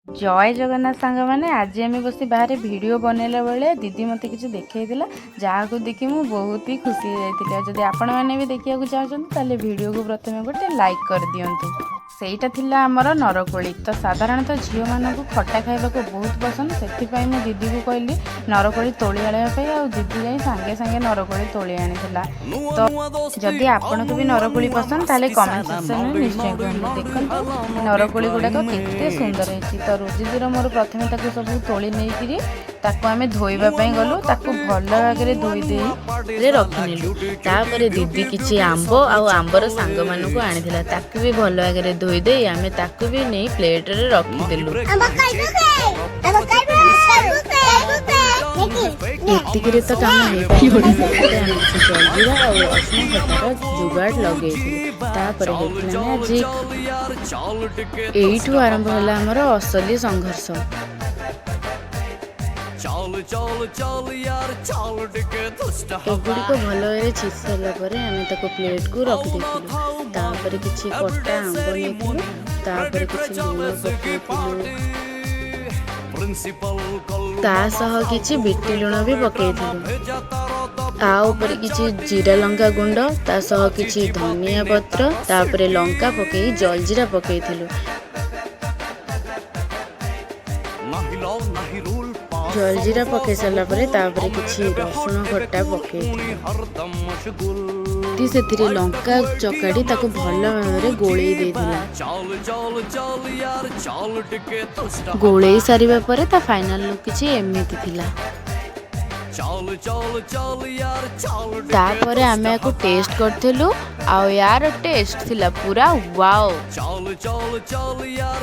ଜୟ ଜଗନ୍ନାଥ ସାଙ୍ଗମାନେ। ଆଜି ଆମେ ବସି ବାହାରେ ଭିଡ଼ିଓ ବନେଇଲା ବେଳେ ଦିଦି ମୋତେ କିଛି ଦେଖେଇଥିଲା, ଯାହାକୁ ଦେଖି ମୁଁ ବହୁତ ହି ଖୁସି ହେଇଯାଇଥିଲି। ଆଉ ଯଦି ଆପଣମାନେ ବି ଦେଖିବାକୁ ଚାହୁଁଛନ୍ତି, ତାହେଲେ ଭିଡ଼ିଓକୁ ପ୍ରଥମେ ଗୋଟେ ଲାଇକ୍ କରିଦିଅନ୍ତୁ। ସେଇଟା ଥିଲା ଆମର ନରକୋଳି। ତ ସାଧାରଣତଃ ଝିଅମାନଙ୍କୁ ଖଟା ଖାଇବାକୁ ବହୁତ ପସନ୍ଦ। ସେଥିପାଇଁ ମୁଁ ଦିଦିକୁ କହିଲି ନରକୋଳି ତୋଳି ଆଣିବା ପାଇଁ। ଆଉ ଦିଦି ଯାଇ ସାଙ୍ଗେ ସାଙ୍ଗେ ନରକୋଳି ତୋଳି ଆଣିଥିଲା। ତ ଯଦି ଆପଣଙ୍କୁ ବି ନରକୋଳି ପସନ୍ଦ, ତାହେଲେ କମେଣ୍ଟ ସେକ୍ସନରେ ନିଶ୍ଚୟ କୁହନ୍ତୁ। ଦେଖନ୍ତୁ, ନରକୋଳି ଗୁଡ଼ାକ କେତେ ସୁନ୍ଦର ହେଇଛି। ତ ରୋଜିଦିର ମୋର ପ୍ରଥମେ ତାକୁ ସବୁ ତୋଳି ନେଇକିରି ତାକୁ ଆମେ ଧୋଇବା ପାଇଁ ଗଲୁ। ତାକୁ ଭଲ ଭାବରେ ଧୋଇ ଦେଇ ରେ ରଖିନେଲୁ। ତାପରେ ଦିଦି କିଛି ଆମ୍ବ ଆଉ ଆମ୍ବର ସାଙ୍ଗମାନଙ୍କୁ ଆଣିଥିଲା। ତାକୁ ବି ଭଲ ଭାବରେ ଧୋଇ ଦେଇ ଆମେ ତାକୁ ବି ନେଇ ପ୍ଲେଟରେ ରଖିଦେଲୁ। ଆମ୍ବ ଖାଇବୁ କେ? ଆମ୍ବ ଖାଇବୁ, ଖାଇବୁ, ଖାଇବୁ କେ? ଏତିକିରେ ତ କାମ ହେଇପାରିବନି। ସେଥିପାଇଁ ଆମେ କିଛି ଜଲଜିରା ଆଉ ରସୁଣ ଖଟାର ଯୋଗାଡ଼ ଲଗେଇଥିଲୁ। ତାପରେ ହେଇଥିଲା ମ୍ୟାଜିକ୍। ଏଇଠୁ ଆରମ୍ଭ ହେଲା ଆମର ଅସଲି ସଂଘର୍ଷ। ଚାଲ ଚାଲ ଚାଲ ୟାର ଚାଲ ଟିକେ ଦୁଷ୍ଟ। ଏଗୁଡ଼ିକ ଭଲ ଭାବରେ ଛେଚି ସାରିଲା ପରେ ଆମେ ତାକୁ ପ୍ଲେଟକୁ ରଖିଦେଇଥିଲୁ। ତାପରେ କିଛି କଟା ଆମ୍ବ ନେଇଥିଲୁ। ତାପରେ କିଛି ଲୁଣ ପକେଇଥିଲୁ। ପ୍ରିନ୍ସିପାଲ। ତା ସହ କିଛି ବିଟି ଲୁଣ ବି ପକେଇଥିଲୁ। ତା ଉପରେ କିଛି ଜିରା ଲଙ୍କା ଗୁଣ୍ଡ, ତା ସହ କିଛି ଧନିଆ ପତ୍ର, ତାପରେ ଲଙ୍କା ପକେଇ ଜଲଜିରା ପକେଇଥିଲୁ। ନାହିଁ ଲ, ନାହିଁ ରୁଲ। ଜଲଜିରା ପକେଇ ସାରିଲା ପରେ ତାପରେ କିଛି ରସୁଣ ଖଟା ପକେଇଥିଲୁ। ହରଦମ ମଶଗୁଲ। ଦିଦି ସେଥିରେ ଲଙ୍କା ଚକାଟି ତାକୁ ଭଲ ଭାବରେ ଗୋଳେଇ ଦେଇଥିଲା। ଚାଲ ଚାଲ ଚାଲ ୟାର ଚାଲ ଟିକେ ଦୁଷ୍ଟ। ଗୋଳେଇ ସାରିବା ପରେ ତା ଫାଇନାଲ ଲୁକ୍ କିଛି ଏମିତି ଥିଲା। ଚାଲ ଚାଲ ଚାଲ ୟାର ଚାଲ ଟିକେ। ତାପରେ ଆମେ ୟାକୁ ଟେଷ୍ଟ କରିଥିଲୁ ଆଉ ୟାର ଟେଷ୍ଟ ଥିଲା ପୁରା ୱାଓ। ଚାଲ ଚାଲ ଚାଲ ୟାର।